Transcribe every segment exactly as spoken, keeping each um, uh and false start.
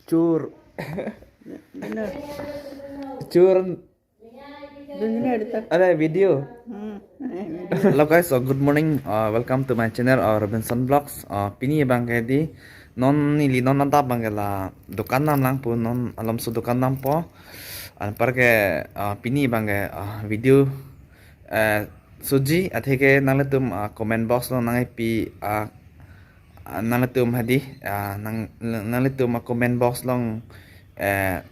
Chur. Benar. Chur. Benar itu. Ada video. Hmm. Eh, video. Hello guys, so good morning. Uh, welcome to my channel, uh, Robinson Vlogs. Uh, pini abang ke di non neli non adap abang ke la dukan damlang pu, non alomso dukan dampo. Anparke, uh, pini abang ke, uh, video, uh, suji atheke nanglitum, uh, comment box along nangpi, uh, uh, nanglitum hadi, uh, nang nanglitum, uh, comment box along, uh,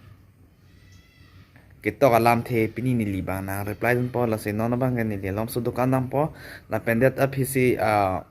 ketok alamthe pini neli abang nang reply dunpo, lasi non abang ke neli alomso dukan dampo, lapen det aphisi, ah,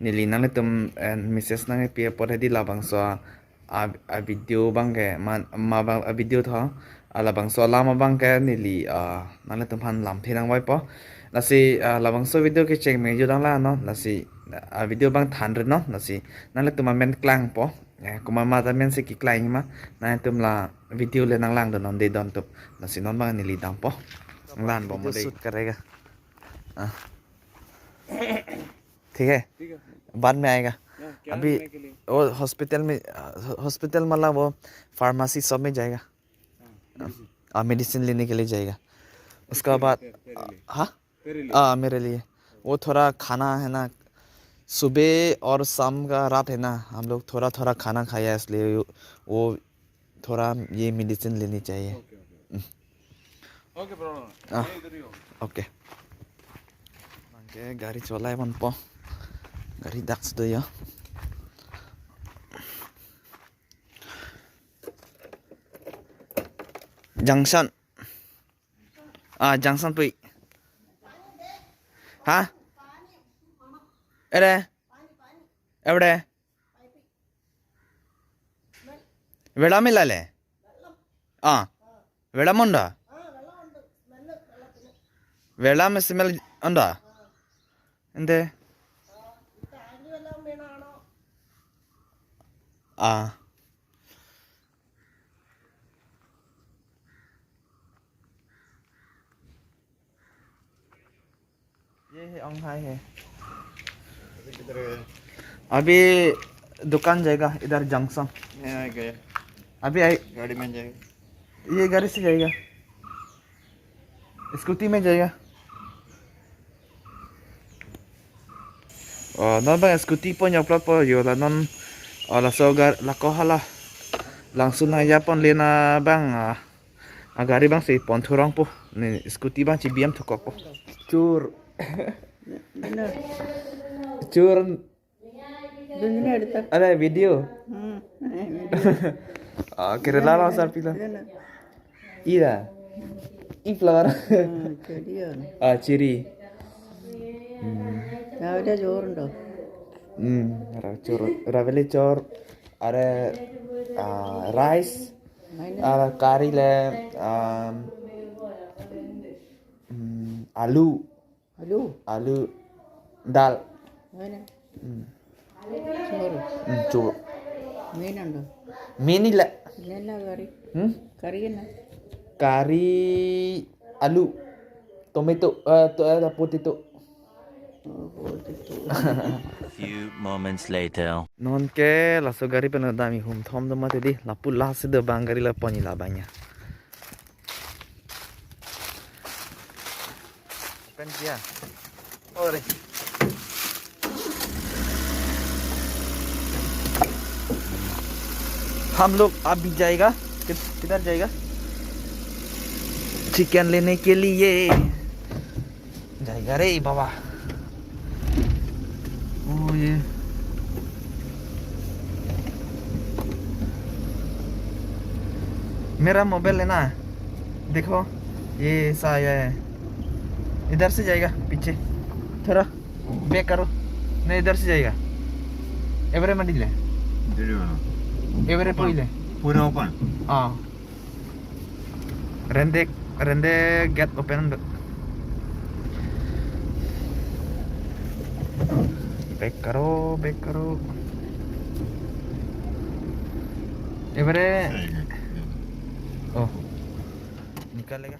neli nanglitum, eh, message nangpi apot hadi labangso a, a video abang ke man ma abang a video tho, ah, labangso alam abang ke neli, ah, nanglitum aphan lamthe nangvaipo, lasi, ah, labangso video kecheng me jodang la no, lasi, ah, video abang than ri no, lasi nanglitum amen klangpo. Eh, komat amen si keklang ma, nangtum la video le nanglangdun non de don tup. Lasi non abang neli dampo. Nanglang bom video de. Shoot karega. Ah. ठीक है? ठीक है। बाद में आएगा। हाँ, क्या अभी करने के लिए? वो हॉस्पिटल में, आ, हॉस्पिटल मतलब वो फार्मेसी सब में जाएगा। हाँ, मेडिसिन। हाँ, मेडिसिन लेने के लिए जाएगा। उसका बाद, तेरे, तेरे लिए। हाँ? तेरे लिए। हाँ, मेरे लिए। वो थोड़ा खाना है ना, सुबह और शाम का रात है ना, हम लोग थोड़ा थोड़ा खाना खाया, इसलिए वो, वो थोड़ा ये मेडिसिन लेनी चाहिए। Okay, okay. Hmm. Okay, problem नहीं। हाँ। ये इधर ही हो। Okay. Bang ke gari cholai ponpo. Gari dak sudah ya. Junction. Ah, junction pui. Ha? Ere? Evede? Velam ila le? Ah. Velam undo? Velam smell undo? Ente. Ah. ये है, अंग हाई है। अभी किधर है? अभी दुकान जाएगा, इधर जंक्शन। यहाँ आ गया। अभी आई। गाड़ी में जाएगा। ये गाड़ी से जाएगा, स्कूटी में जाएगा। Oh, non abang scooty pon ya plot po yo la non, oh, laso gar lako hala. Langsun nangyaponle na abang, ah, agari abang si pon thurong po. Ne scooty abang chibiam thukok po. Chur. Benar. Chur. Benar itu. Ada video. Hmm. Eh, video. Ah, kira lara sar pila. Benar. Ira. I flower. Ah, chiri. Hmm. Ada jor do. Hmm, ra chor, ra vele chor. Ada, ah, rice. Ada curry le, um, hmm, alu. Alu. Alu, dal. Mana? Hmm. Chor. Hmm, chor. Main ando. Main ila. Nena curry. Hmm? Curry na. Curry alu. Tomato, eh, to, eh, potato. Oh, potato. Few moments later. Non ke laso gari pen dam ihum thom do mati di. Lapu lasi do abang gari la pon ila abang ya. Open किया। अरे। हम लोग अभी जाएगा। कि-, किधर जाएगा? चिकन लेने के लिए। जाएगा रे बाबा। ओ, ये मेरा मोबाइल है ना, देखो, ये ऐसा आया है, इधर से जाएगा पीछे, थोड़ा बैक करो, नहीं, इधर से जाएगा। Evere mati le? Diri mana? Evere open. Poi le? Pura open. Ah. Rende, rende gate open do. Back करो, back करो। Evere. Oh. निकालेगा।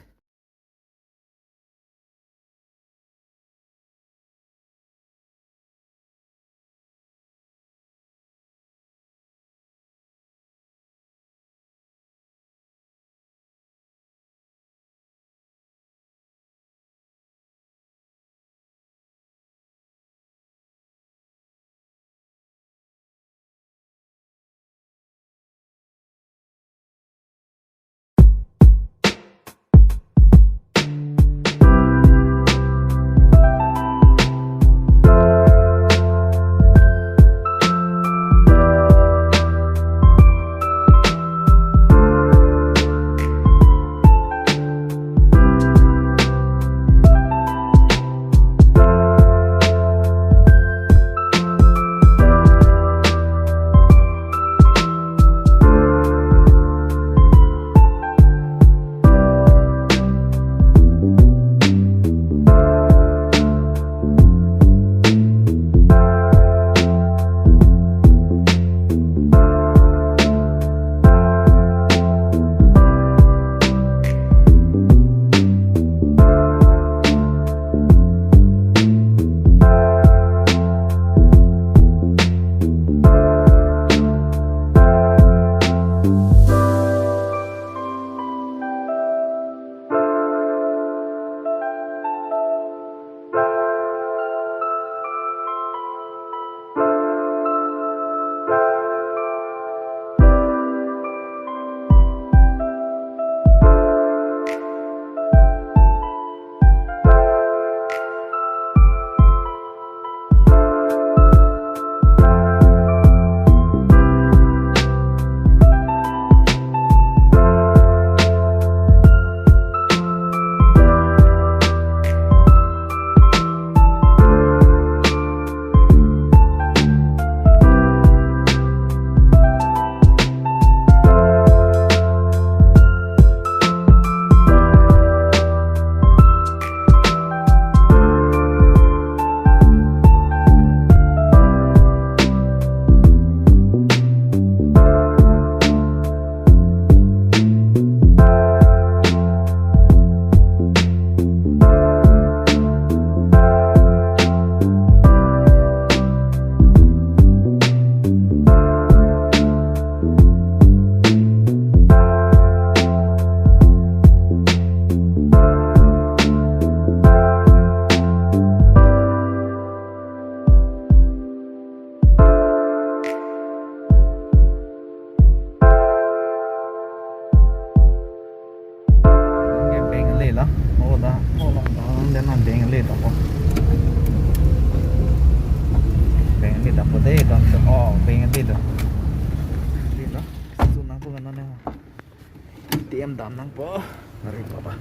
Dam nangpo. Ari papa.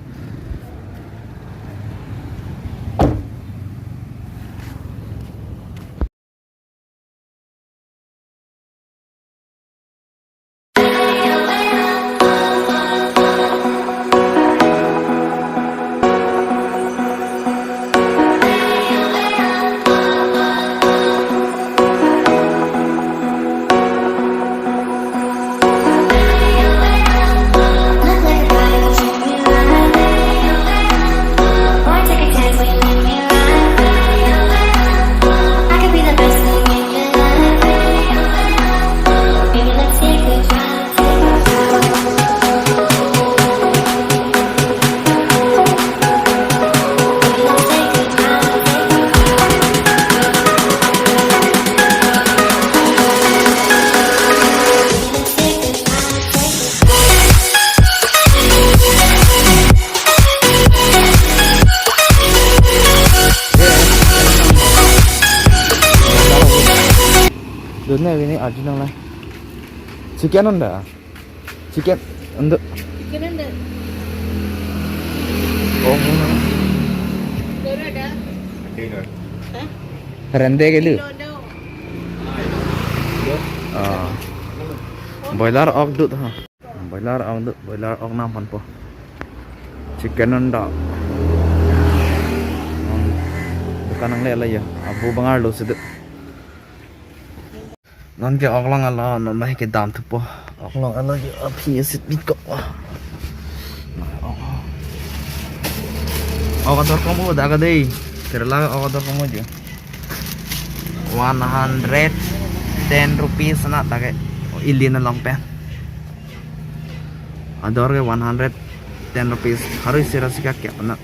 Dun ne bini arju nang la. Chicken un-e? Chicken un-e. Chicken un-e. Oh. Rende ada? Hah? Rende kali. Kilo do. Ah. Boiler ok dut ha. Boiler ok dut, boiler ok nangponpo. Chicken un-e. Hmm. Dukan nangle la ya. Abu bang arlo si dut. Non ke oklong alo, non lahai ke dam thupo. Oklong alo ke aphi isi bit ko. Ok ador komo dak dei. Kerala ok ador komo jo. One hundred ten rupees na dak ke. Oh, ili na long pen. Ador ke one hundred ten rupees. Harus sira sika kya na.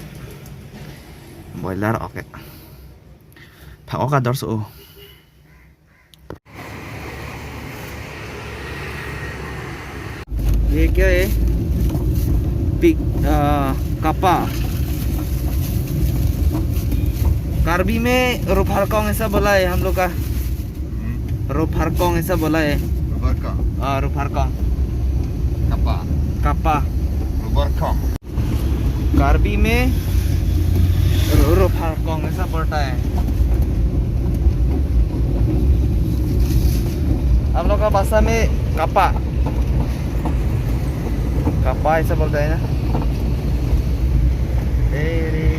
Boiler ok. Tha ok ador so. ये क्या है? पिक, आ, कपा। कार्बी में रुफारकोंग ऐसा बोला है हम लोग का। हम्म। रुफारकोंग ऐसा बोला है। रुफारकोंग। हाँ, रुफारकोंग। कपा। कपा। रुफारकोंग। कार्बी में रो-, रुफारकोंग ऐसा बोलता है। हम लोग का भाषा में कपा, कपा ऐसा बोलता है ना। ए रे।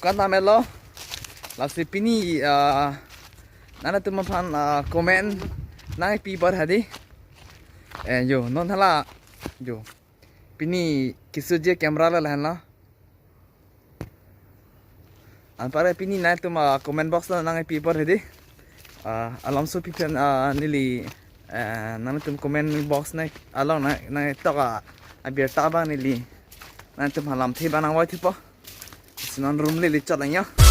Kan tamelo. Lasi pini, ah, nangtum aphan, ah, comment nangpi apor hedi. Eh, yo, non hala. Yo. Pini kisuje camera la lahenlo. Anparke pini nangtum, ah, comment box lo nangpi apor hedi. Ah, alam so pipen, ah, neli, eh, nangtum comment box na along na, nangtok, ah, abirta abang neli nangtum aphan lamthe abang nangvai thupo. Si non room lele chot lang yo.